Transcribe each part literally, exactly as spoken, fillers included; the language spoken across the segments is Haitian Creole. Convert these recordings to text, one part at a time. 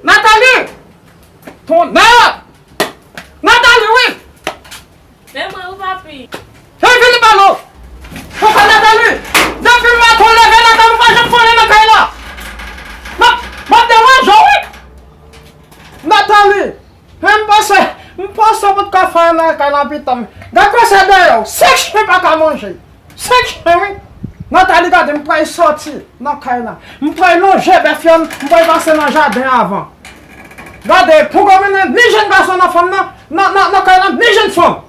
Nathalie! Tonnè! Nathalie, wi! Men mwen, wi, papi. Hey, vini ba nou! Papa Nathalie! Depi maten w leve, Nathalie, ou pa janm fè anyen nan kay la! M ap, m ap deranje w, wi! Nathalie! Men m panse, m panse w pot ka fè anyen nan kay la, pitit mwen. Gad kòman sa dèyè w! Senk chen pa ka manje! Senk chen, wi! Nathalie, gade, m pral sòti nan kay la. M pral lonje bèf yo, m pral pase nan jaden avan. Gade, pou goumen ni jenn gason nan fanm nan, nan, nan, nan kay la, ni jenn fanm.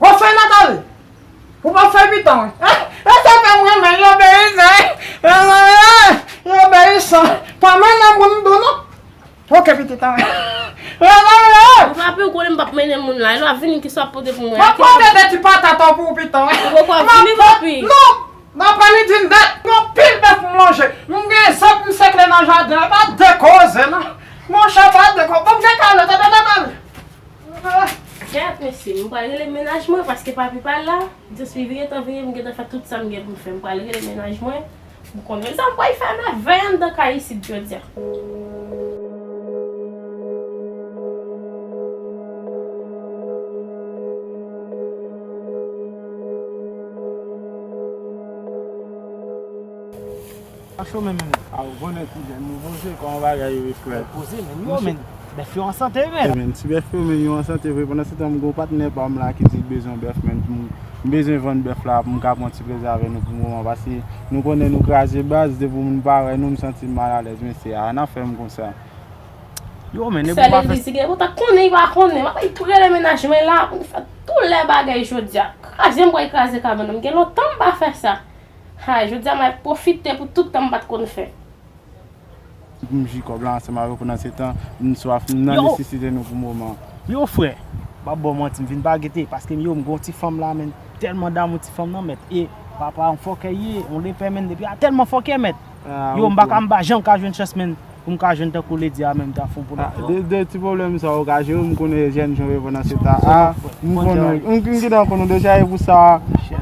W ap fè Nathalie? Ou p ap fè pitit mwen? E, e sa fè m renmen, yo obeyisan, wi. Yo obeyisan. Pa mennen moun dou, non. Ok, pitit mwen. Yo obeyisan. Ou pa pè, ou konnen m p ap mennen moun la. E lè w ap vini, kisa w ap pote pou mwen? M ap pote de ti patat pou ou, pitit mwen. Ou poko ap vini, papi? Non. Nan aprèmidi nèt, gen anpil bèf pou m lonje. M gen zòt m sekle nan jaden an, pa de koze, non. Monchè, pa de koze. Ban m dekale, tande, Nathalie. Kèt, mesye, m pral rele mennaj mwen paske papi pa la. Just vire tan vire, m gentan fè tout sa m gen pou m fè. M pral rele mennaj mwen. M konnen sa m pral fè mèvèy anndan kay isit jodi a. A chome, men. A, ou konnen ti jèn, nou poze, kòman bagay yo ye, frè? Poze, men, yo, men, bèf yo an sante, men. Men, ti bèf yo, men, yo an sante vre. Pandan se tan, m gen yon patnè pa m la ki di l bezwen bèf, men, pou m, m bezwen vann bèf la, pou m ka pran ti plezi avè nou pou moman, paske nou konnen nou kraze baz, depi moun pa wè nou, m santi m malalèz, men se a, n ap fè m konsa. Yo, men, e pou pa fè. Sèl Elvis ki gen kontak, konnen li pa konnen, m ap rele mennaj mwen la, pou nou fè tout lè bagay jodi a. Kraze, m pral kraze kabann nan, m gen lontan m pa fè sa. Hay, jodi a m ap pwofite pou tout tan m pa t konn fè. Pou m jwi kòb la ansanm avè w pandan se tan, m swaf, m nan nesesite nou pou moman. Yo, frè, m ap ba w manti, m vin pa gete, paske m, yo, m gen yon ti fanm la, men, tèlman damou ti fanm nan, mèt, e papa yon fòkè ye, yon lepè, men, depi a tèlman fòkè, mèt. Yo, m pa ka, m pa janm ka jwenn chans, men. Pou m ka jwenn tankou lady a menm tan fon pou nou. De, de ti pwoblèm sa ou ka jere, m konnen jèn jan yo pandan se tan. A, m konnen, m, m gentan konnen deja e pou sa,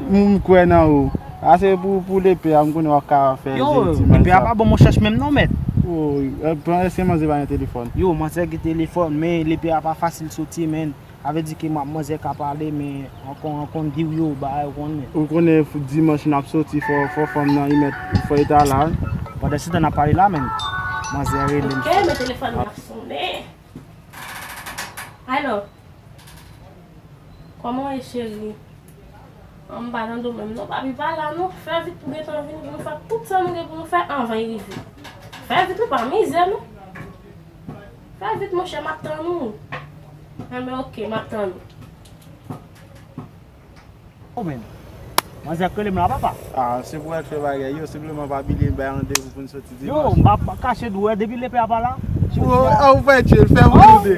m, m kwè nan ou. A se pou, pou lepe a, m konnen w ap ka fè ti men sa. Yo, lepe a pa bon, m chèche menm non, mèt. O, pran, èske manzè pa gen telefòn? Yo, manzè gen telefòn, men lepe a pa fasil soti, men. Sa vle di ke m ap manzè ka pale, men ankò, ankò, m di w yo, bagay ou konnen. Ou konnen dimanch n ap soti, fò, fò fanm nan, li mèt, fò li ta la. Pandan se tan n ap pale la, men manzè rele m. Ok, men telefòn nan ap sonnen. Alo? Kòman w ye, cheri? An, m pa tande w menm non, papi pa la non. Fè vit pou gentan vini pou nou fè tout sa nou gen pou nou fè anvan l rive. Fè vit wi, pa mizè non. Fè vit monchè, m ap tann ou. Enben ok, m ap tann ou. O men, manzè k rele m la papa. A, se pou wè k fè bagay yo, senpleman pa bliye bay randevou pou n soti dimanch. Yo, m pa, pa kache dou wè, depi lepe a pa la. O, a, ou fè tchil, fè moun de.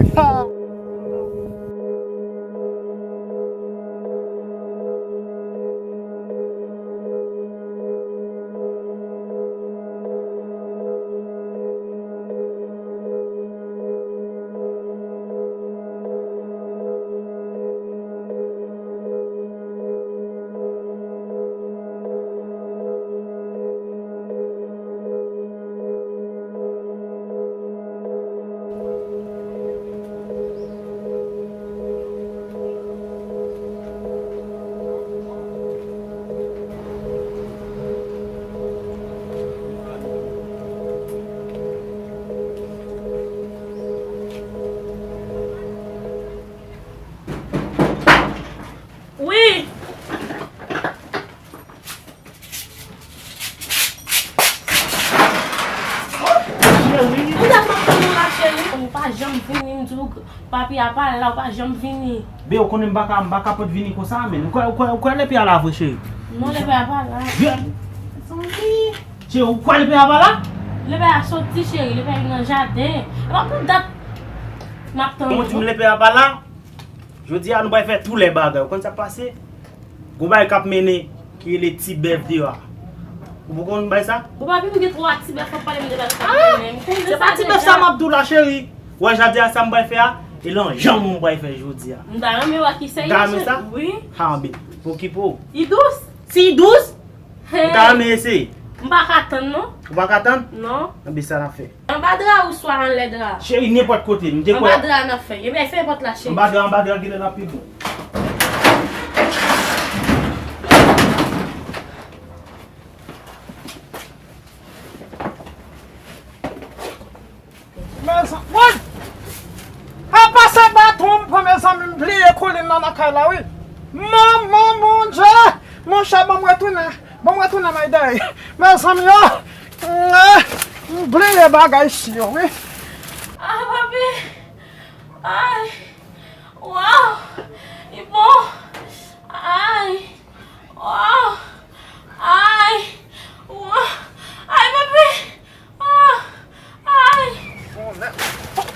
Wi. Cheri. Ou dat m ap tann ou la, cheri. Ou pa janm vini, m di w, papi a pa la, ou pa janm vini. Be, ou konnen m pa ka, m pa ka pot vini konsa, men. Ou kwè, ou kwè, ou kwè lepe a la vre, cheri? Non, lepe a pa la. Cheri, ou kwè lepe a pa la? Lepe a soti, cheri, lepe a vin nan jaden. E pa pou dat m ap tann ou. Ou di m lepe a pa la? Jodi a, nou pral fè tou lè bagay. Ou konn sa k pase? Gon bagay k ap mennen ki rele Ti Bèf deyò a. Ou poko konn bagay sa? Bon, papi, m gen twa Ti Bèf, w ap pale m de bagay sa. Se pa Ti Bèf sa m ap di w la, cheri. Ou wè jodi a sa m pral fè a? E lan janm ou m pral fè jodi a. M ta renmen wè ki se yo, cheri. Wi. Ha, anben. Okipe w. Li dous? Si li dous, m ta renmen eseye. M pa ka tann, non. Ou pa ka tann? Non. Anben sa n ap fè. Anba dra ou swa anlè dra? Cheri, nenpòt kote. M te kwè. Anba dra n ap fè. Ebyen, fè pòt la, cheri. Anba dra, anba dra, genlè l ap pi bon. Mezanmi, woy! Apa se baton m pran, mezanmi, m bliye koulin nan nan kay la, wi. Manman Bondye! Monchè, ban m retounen. Ban m retounen, Mayday. Mezanmi, yo! M bliye bagay si yo, wi. Ah, papi! Ay! Waw! Li bon! Ay! Waw! Ay! Waw! Ay, papi! Ah! Ay! Tonnè!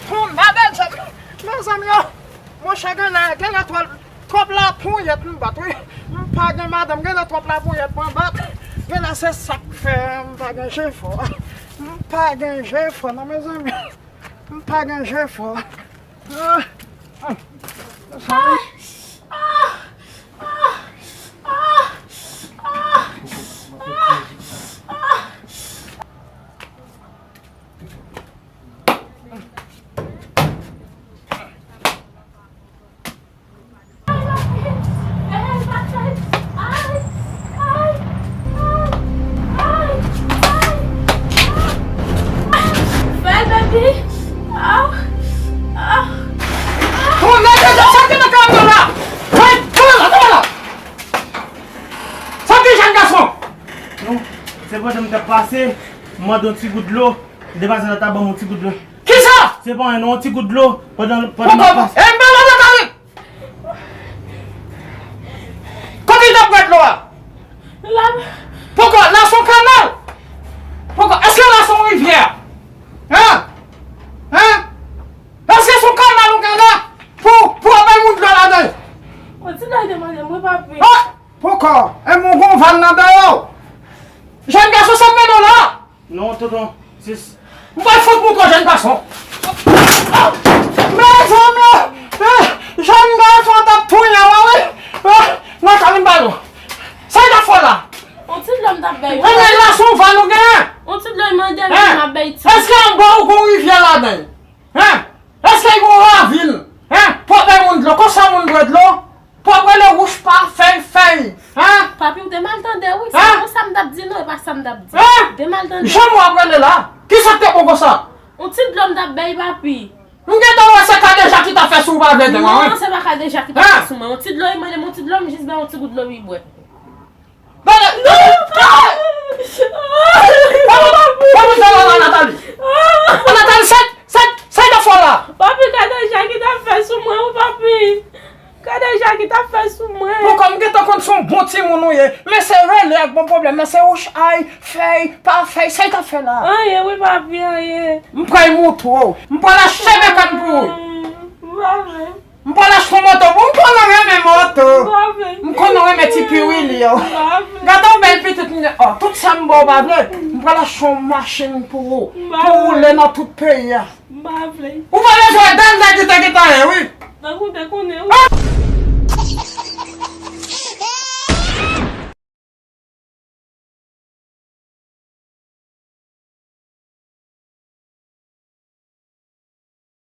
Tonnè de Dye! Mezanmi, yo! Monchè, genlè, genlè twòp, twòp laponyèt m bat, wi. M pa gen madanm, genlè twòp laponyèt mwen bat. Genlè se sa k fè m pa gen je fò. M pa gen je fò, non, mezanmi. M pa gen je fò. Ah! Ah! Fè l, baby. Ah, ah, ah. Tonnè de Dye, sa ki nan kamyon la? Hey, tonnè la, tonnè la. Sa ki jèn gason? Non, se pandan m t ap pase, m mande yon ti gout dlo, demoiselle la ta ban m yon ti gout dlo. Kisa? Se pa anyen non, yon ti gout dlo, pandan, pandan m ap pase. E m pa la nan kare. Kote l t ap pran dlo a? La. Poko, la se yon kanal? Poko, èske la se yon rivyè? Hein? Hein? Èske se yon kanal ou gen la? Pou, pou ap bay moun dlo ladan l? Yon ti dlo te mande mwen, papi. Ah! Poko, e moun gon van nan dèyè w. Jèn gason, sa m mennen w la? Non, tonton, sis. M pral fout mouton jèn gason. Mezanmi, eh, jèn gason t ap touye w, wi. Eh, nan kay m ba nou. Sa y t ap fè la? On ti dlo m t ap bay. Ebyen, la se yon van nou genyen. On ti dlo y mande m, m ap bay ti. Èske anba w gon rivyè ladan l? Hein? Èske gon ravin? Hein? Pou bay moun dlo, konsa moun dwe dlo? Pou ap rele wouch pa fèy fèy, hein? Papi, ou te mal tande, wi. Se pa sa m t ap di, non, e pa sa m t ap di. Hein? Ou te mal tande. Jan w ap rele la? Kisa k te bon konsa? On ti dlo m t ap bay, papi. M gentan wè se kadeja ki t ap fè sou ou pa vle di mwen, wi. Non, se pa kadeja ki t ap fè sou mwen. On ti dlo, li mande m on ti dlo, m jis bay on ti gout dlo, li bwè. Gade, non! Papi, papi, Nathalie. Nathalie, sa, sa, sa y t ap fè w la? Papi, gade jan ki t ap fè sou mwen, wi, papi. Gade jan ki t ap fè sou mwen. Poko, m gentan konn se yon bon timoun ou ye. Men se rele ak bon pwoblèm. Men se wouch ay, fèy, pa fèy. Sa y t ap fè la? Anyen, wi, papi, anyen. M pral montre w. M pral achte mèkan pou ou. M pa vle. M pral achte yon moto pou ou, m konnen w renmen moto. M pa vle. M konnen w renmen ti piwili yo. M pa vle. Gade yon bèl pitit m gen. Oh, tout sa m ba w ou pa vle. M pral achte yon machin pou ou. M pa vle. Pou w woule nan tout peyi a. M pa vle. Ou pa bezwen wè dèl nèg ki te gentan ye, wi. Tankou te konnen, wi.